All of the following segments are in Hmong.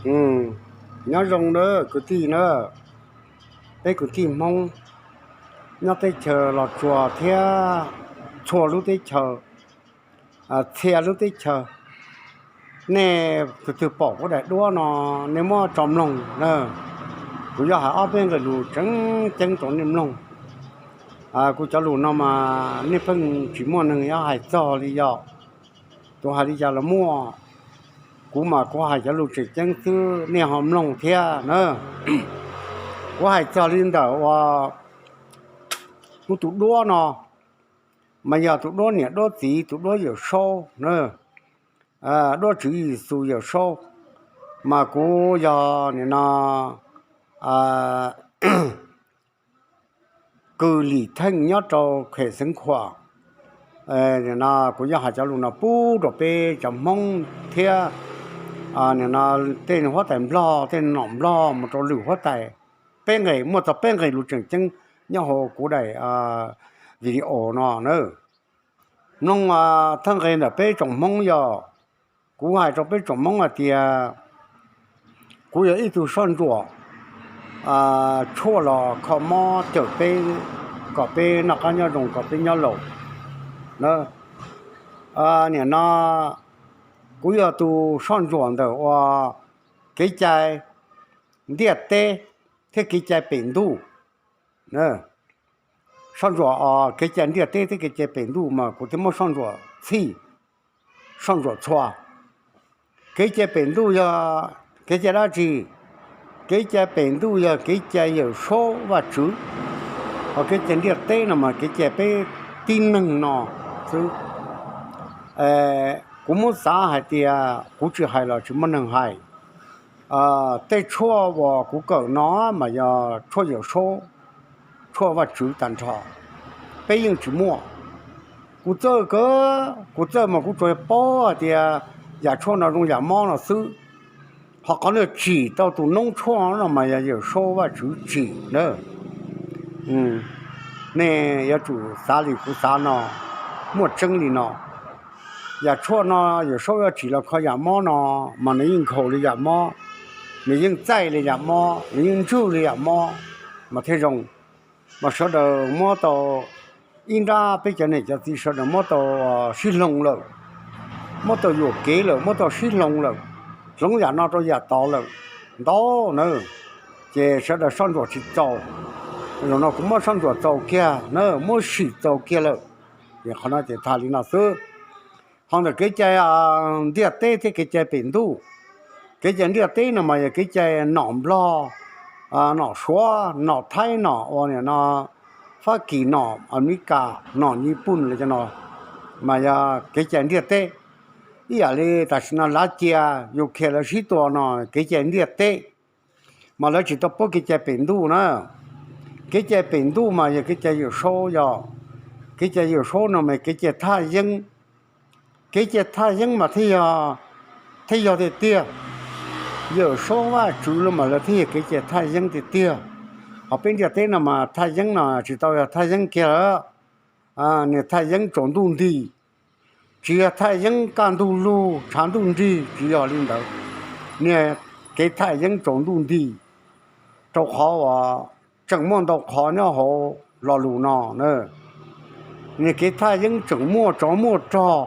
Nyob zoo na kwv tij na, peb kwv tij Hmoob nyob teb chaws Los Tsuas thiab txhua lub teb chaws, txhia lub teb chaws, nej tus twg pom kuv daim duab no, nej muab tso mloog na. Kuv yuav hais ob peb nqe lus tseem ceeb rau nej mloog. Kuv cov lus no mas nej pheej tsis muaj neeg yuav hais txog li yog, tus hais li cas los muaj. Kuv mas kuv hais cov lus tseem ceeb xwb, nej ho mloog thiab na. Kuv hais txog li ntawm uas kuv tus duab no, mas yog tus duab niam duab txiv, tus duab Yawm Saub na, duab Tswv Yexus Yawm Saub, mas kuv yog nim no Kws Lim Theej nyob rau khem Xeev Khuam. Nim no kuv yuav hais cov lus no pub rau peb cov Hmoob thiab, nim no tej huab tais Nplog, tej nom Nplog mus rau lwm huab tais, peb nqe, muaj txog peb nqe lus tseem ceeb nyob hauv kuv daim video no na. Mloog thawj nqe ntawm peb tsoom Hmoob yog, kuv hais rau peb tsoom Hmoob hais tias kuv yog ib tug soj ntsuam tshuaj los kho mob cawm peb kom peb noj qab nyob zoo, kom peb nyob laus. Nim no kuv yog tus soj ntsuam ntawm uas kev cai ntiaj teb thiab kev cai pem ntuj. Soj ntsuam kev cai ntiaj teb thiab kev cai pem ntuj mas kuv thiaj muab soj ntsuam txhij, soj ntsuam txhua. Kev cai pem ntuj yog kev cai dab tsi? Kev cai pem ntuj yog kev cai Yawm Saub Vajtswv, ho kev cai ntiaj teb no mas kev cai peb tib neeg no xwb. Kuv muab xav hais tias kuv tsis hais los tsis muaj neeg hais. Tej tshuaj uas kuv kawm no mas yog tshuaj Yawm Saub, tshuaj Vajtswv tag nrho, peb yeej tsis muaj. Kuv txawj kawg, kuv txawj mas kuv tsuas paub hais tias yam tshuaj no zoo yam mob no xwb. Ho qhov uas tsim tau tus noob tshuaj no mas yog Yawm Saub Vajtswv tsim na. Nej yuav tsum xav li kuv xav no, muaj tseeb li no. Yam tshuaj no Yawm Saub yuav tsim los kho yam mob no, mas nws yeej nkhaus li yam mob, nws yeej txaij li yam mob, nws yeej ntswj li yam mob, mas thiaj zoo. Mas sawv daws muab tau, ib nrab peb cov niam cov txiv sawv daws muab tau sib hloov lawm, muab tau yuam kev lawm, muab tau sib hloov lawm, hloov yam no rau yam tod lawm ntau na, ces sawv daws soj ntsuam tsis txaus. Zaum no kuv muab soj ntsuam txaus kiag na, muab sim txaus kiag lawm. Ces qhov no ces tham li no xwb. Ho ntawm kev cai ntiaj teb thiab kev cai pem ntuj, kev cai ntiaj teb no mas yog kev cai nom Nplog, nom Suav, nom Thaib, nom ua nim no Fab Kis, nom Amelikas, nom Nyij Pooj li cov no, mas yog kev cai ntiaj teb. Ib yam li tam sim no Lav Cia, Ukraine lawv sib tua no kev cai ntiaj teb, mas lawv tsis tau paub kev cai pem ntuj na. Kev cai pem ntuj mas yog kev cai Yawm Saub, yog kev cai Yawm Saub no mas kev cai thaj yeeb. Kev cai thaj yeeb mas thiaj yog, thiaj yog tiag tiag. Yawm Saub Vajtswv los mas lawv thiaj yog kev cai thaj yeeb tiag tiag. Ho peb ntiaj teb no mas thaj yeeb no tsis tau yog thaj yeeb kiag lawm, nws thaj yeeb tsaus ntuj nti, tsis yog thaj yeeb kaj ntug lug tshav ntuj nrig, tsis yog li ntawd. Nws kev thaj yeeb tsaus ntuj nti, rau qhov uas tseem muaj ntau qhov nyob hauv lo lus no na. Nws kev thaj yeeb tseem muaj tsov muaj rog,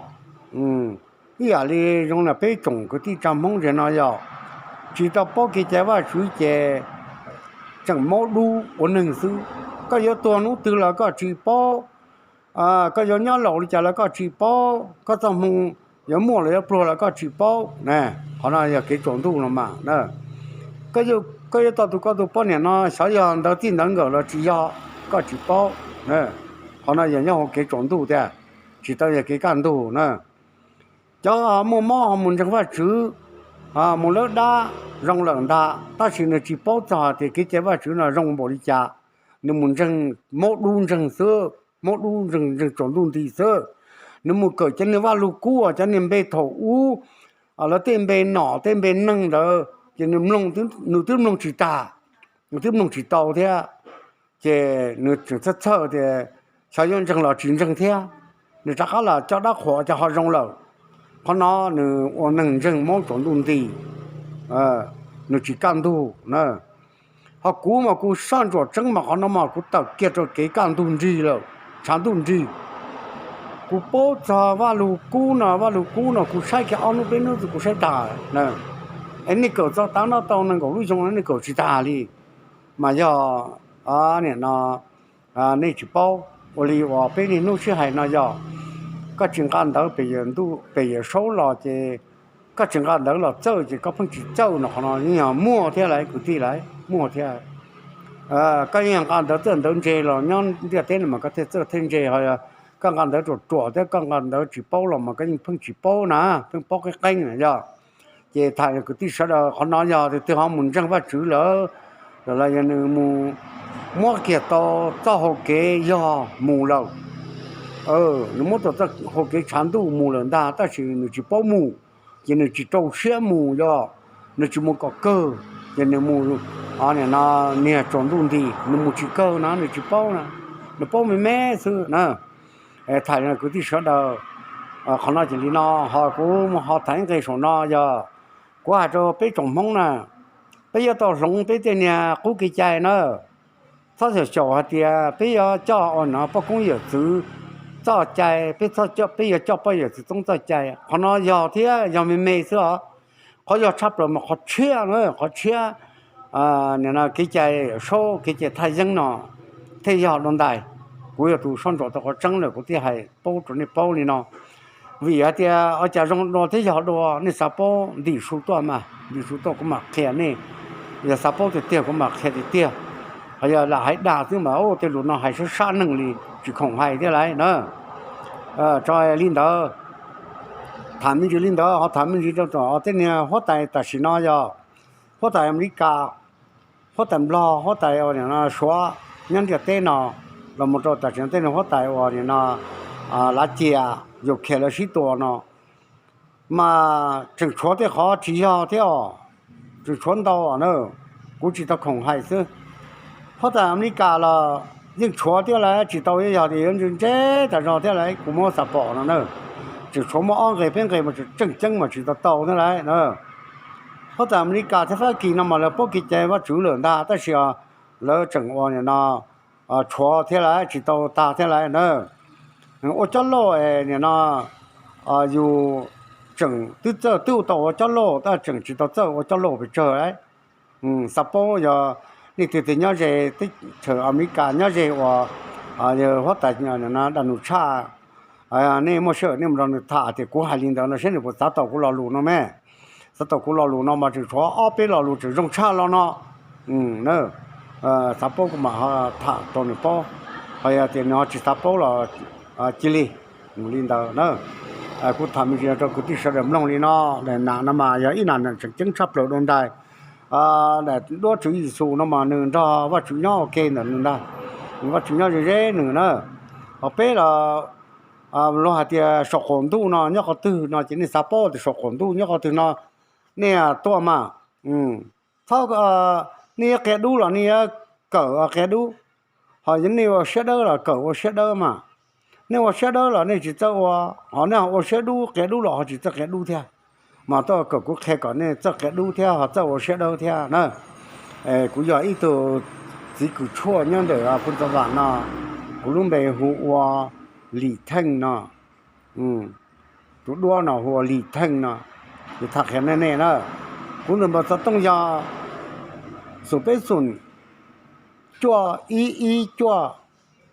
ib yam li zoo li peb tsoom kwv tij tsa Hmoob zem no yog, tsis tau paub kev cai Vajtswv ces tseem maub dub ua neeg xwb. Koj yuav tuag hnub twg los koj tsis paub, koj yuav nyob laus li cas los koj tsis paub, koj txoj hmoo yuav muaj los yuav pluag los koj tsis paub. Qhov no yog kev tsaus ntuj no mas. Koj yuav tau tus koj tus poj niam no xyov yog ntawv txij ntawv nkawm los tsis yog, koj tsis paub. Qhov no yog nyob hauv kev tsaus ntuj tiag, tsis tau yog kev kaj ntug na. Cov muaj mob ho mus ntseeg Vajtswv, mus lawb dab zoo lawm ntag, tab sis nws tsis paub txog hais tias kev cai Vajtswv no zoo npaum li cas. Nws mus ntseeg, maub dub ntseeg xwb, maub dub ntseeg, ntseeg tsaus ntuj nti xwb. Nws mus kawm cov niag Vaj Lug Kub, cov niag npe thaum ub, lawv tej npe nom tej npe neeg ntawd ces nws mloog, nws twb mloog tsis tag, nws twb mloog tsis tau thiab. Ces nws tseem txhawj txhawj tias xyov yuav ntseeg los tsis ntseeg thiab, nws rov qab los coj dab qhuas ces ho zoo lawm. Qhov no nws ua neeg ntseeg maub tsaus ntuj nti. nws tsis kaj ntug na. Ho kuv mas kuv soj ntsuam tseeb mas qhov no mas kuv tawm kiag rau kev kaj ntug nrig lawm, tshav ntuj nrig. Kuv paub txog Vajluskub no, Vajluskub no kuv saib kiag ob hnub peb hnub kuv saib tag. Es nej kawm txog tav no tau nees nkaum lub xyoo no nej kawm tsis tag li. Mas yog, nim no, nej tsis paub, ua li uas peb niaj hnub sib hais no yog, koj tsis nqa ntawv pem Yawm Saub los ces, koj tsis nqa ntawv los txawj ces koj pheej tsis txawj no, qhov no yeej yog muaj thiab lauj kwv tij lauj, muaj thiab. Koj yeej yog nqa ntawv txawj ntawv ntse los nyob ntiaj teb no mas koj thiaj txawj thiaj ntse, ho koj nqa ntawv ruam ruam thiab koj nqa ntawv tsis paub los mas koj yeej pheej tsis paub na, pheej paub qeeb qeeb na yog. Ces tham kwv tij sawv daws, qhov no yog tus twg ho mus ntseeg Vajtswv lawm, los yog nws mus muab kiag tau txoj hau kev yog mus lawm, nws muab tau txoj hau kev tshav ntuj mus lawm ntag, tab sis nws tsis paub mus, ces nws tsis rau siab mus, yog nws tsis mus kom kawg, ces nws mus, nim no, niag tsaus ntuj nti, nws mus tsis kawg na, nws tsis paub na, nws paub me me xwb na. Tham kwv tij sawv daws, qhov no ces li no, ho kuv ho tham ib nqe saum no yog, kuv hais rau peb tsoom Hmoob na, peb yuav tau hloov peb tej niag qub kev cai na. Txhob xyaum xyaum hais tias peb yuav coj ua no poj koob yawm txwv txoj cai, peb yuav coj poj yawm txwv txoob txoj cai, qhov no yog thiab yog me me xwb os. Qhov yog tshaj plaws mas qhov tshiab na, qhov tshiab, nim no kev cai Yawm Saub, kev cai thaj yeeb no thiaj yog dua ntais. Kuv yog tus soj ntsuam tau qhov tseeb lawm kuv thiaj hais paub rau nej paub li no. Vim hais tias ua cas zoo dua thiab yog dua nej xav paub ntim su tuaj mas, ntim su tuaj kuv mam qhia nej. Yog xav paub tiag tiag kuv mam qhia tiag tiag. Ho yog lam hais dag xwb mas, tej lus no hais sab sab neeg li, tsis khoom hais thiab lauj na. Tso li ntawd, tham me ntsis li ntawd, ho tham me ntsis rau tej niag huab tais tam sim no yog huab tais Amelikas, huab tais Nplog, huab tais ua nim no Suav nyob ntiaj teb no, los mus rau tam sim no tej niag huab tais ua nim no Lav Cias, Ukraine lawv sib tua no, mas tseem tshuav tej qhov tsis yog thiab os, tseem tshuav ntau na. Kuv tsis tau khoom hais xwb. Huab tais Amelikas los yeej tshuav thiab lauj, tsis tau yog tias yuav ntse ntse tas zog thiab lauj, kuv muab xav pom no na. Tseem tshuav muaj ob nqe peb nqe mas tseem ceeb mas tsis tau tau thiab lauj na. Huab tais Amelikas thiab Fab Kis no mas lawv paub kev cai Vajtswv lawm ntag, tab sis lawv tseem ua nim no tshuav thiab lauj, tsis tau tag thiab lauj na. Ua cov loj nim no yus tseem twb txawj twb tau ua cov loj tab tseem tsis tau txawj ua cov loj pes tsawg lauj. Xav paub yog nej tus twg nyob ze teb chaws Amelikas nyob ze uas huab tais Daj Nus Tshaj, nej muaj sij hawm nej mus nrog nws tham tias kuv hais li ntawd no seb nws puas xav tau kuv lo lus no me. Xav tau kuv lo lus no mas tseem tshuav ob peb lo lus tseem zoo tshaj lo no. Xav paub kuv mam tham rau nws paub, ho yog tias nws ho tsis xav paub los cia li mus li ntawd na. Kuv tham me ntsis rau kwv tij sawv daws mloog li no. Daim nam no mas yog ib nam tseem ceeb tshaj plaws dua ntais. Daim duab Tswv Yexus no mas nws nrog Vajtswv nyob ua ke ntawm nws ntag, Vajtswv nyob ze ze nws na. Ho peb los luag hais tias saum qaum ntuj no nyob qhov twg no ces nej xav paub tias saum qaum ntuj nyob qhov twg no, nej tuaj mas. Txhob, nej yuav qia dub los nej yuav kawm qia dub, ho yog nej ua siab dawb los kawm ua siab dawb mas. Nej ua siab dawb los nej tsis txawj ua, ho nej ua siab dub qia dub los ho tsis txawj qia dub thiab. Mas tuaj kawm kuv qhia kom nej txawj qia dub thiab ho txawj ua siab dawb thiab na. Kuv yog ib tug txiv kws tshuaj nyob ntawm Phu Ntxoov Vam no, kuv lub npe hu ua Lis Theej no. Tus duab no hu ua Lis Theej no, tham qhia nej nej na. Kuv ntawm npawb xov tooj yog xoom peb xoom cuaj ib ib cuaj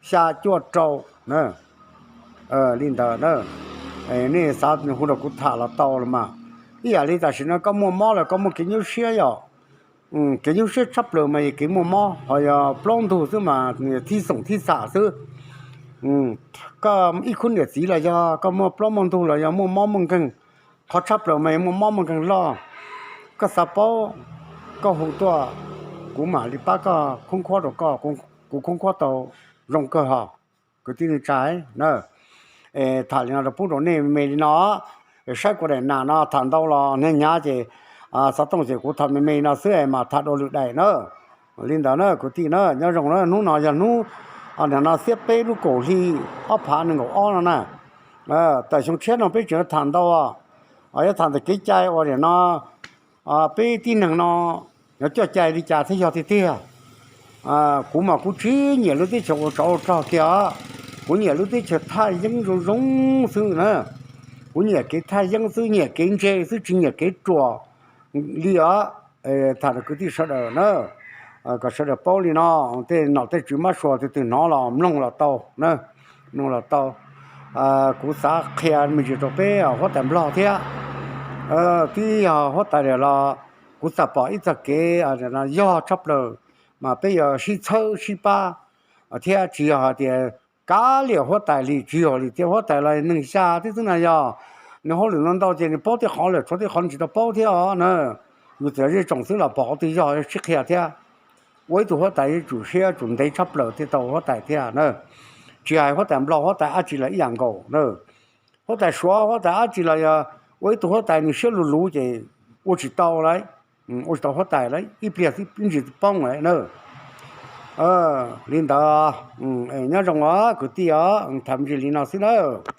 xya cuaj rau na. Li ntawd na, nej xav hu rau kuv tham los tau los mas. Ib yam li tam sim no koj muaj mob los koj muaj kev nyuaj siab yom. Kev nyuaj siab tshaj plaws mas yog kev muaj mob, ho yog plaub ntug xwb mas nws thib xoom thib xam xwb. Koj ib khub niam txiv los yog koj muaj plaub muaj ntug los yog muaj mob muaj nkeeg, qhov tshaj plaws mas yog muaj mob muaj nkeeg loj. Koj xav paub, koj hu tuaj, kuv mam li pab koj khoob khuab rau koj, kuv khoob khuab tau zoo kawg hos. Kwv tij neej tsa na, tham li no rau pub rau nej me me li no. Saib kuv daim nam no tham ntau los hnyav hnyav ces xov tooj ces kuv tham me me no xwb mas tham dua lwm daim na. Li ntawd na kwv tij na, nyob zoo na, hnub no yog hnub nim no xiab peb lub kaum hli ob phav nees nkaum ob no na. Tawm xyoo tshiab no peb tseem yuav tham ntau, yuav tham ntawm kev cai uas nim no peb tib neeg no yuav coj cai li cas thiab yog tiag tiag. Kuv mas kuv tsis nyiam lub teb chaws ua tsov ua rog kiag os. Kuv nyiam lub teb chaws thaj yeeb zoo zoo xwb na. Kuv nyiam kev thaj yeeb xwb, nyiam kev ntse xwb, tsis nyiam kev ruam li os. Tham rau kwv tij sawv daws na, kom sawv daws paub li no, tej nom tej tswv mab sua twg twg hnov los mloog los tau na, mloog los tau. Kuv xav qhia me ntsis rau peb huab tais Nplog thiab. Twb yog huab tais los kuv txawm pom ib txoj kev yog tshaj plaws, mas peb yuav sib txhawb sib pab thiab. Tsis yog hais tias kav liam huab tais li, tsis yog li thiab. Huab tais los neeg xya thiab xwb na, yog nws hauj lwm no ntau ces nws paub tej qhov lawm, tshuav tej qhov nws tsis tau paub thiab os na. Yus txiav zej tsoom xwb los pom qhov twg yog sib qhia thiab. Ua ib tug huab tais yuav tsum siab tsum ntev tshaj plaws thiaj tau huab tais thiab na. Tsis hais huab tais Nplog, huab tais dab tsi los ib yam nkaus na. Huab tais Suav, huab tais dab tsi los yog ua ib tug huab tais nws siab luv luv ces ua tsis tau lawm, ua tsis tau huab tais lawm, ib pliag xwb ib ntsis poob lawm na. Li ntawd, nyob zoo os kwv tij os, tham me ntsis li no xwb nawb.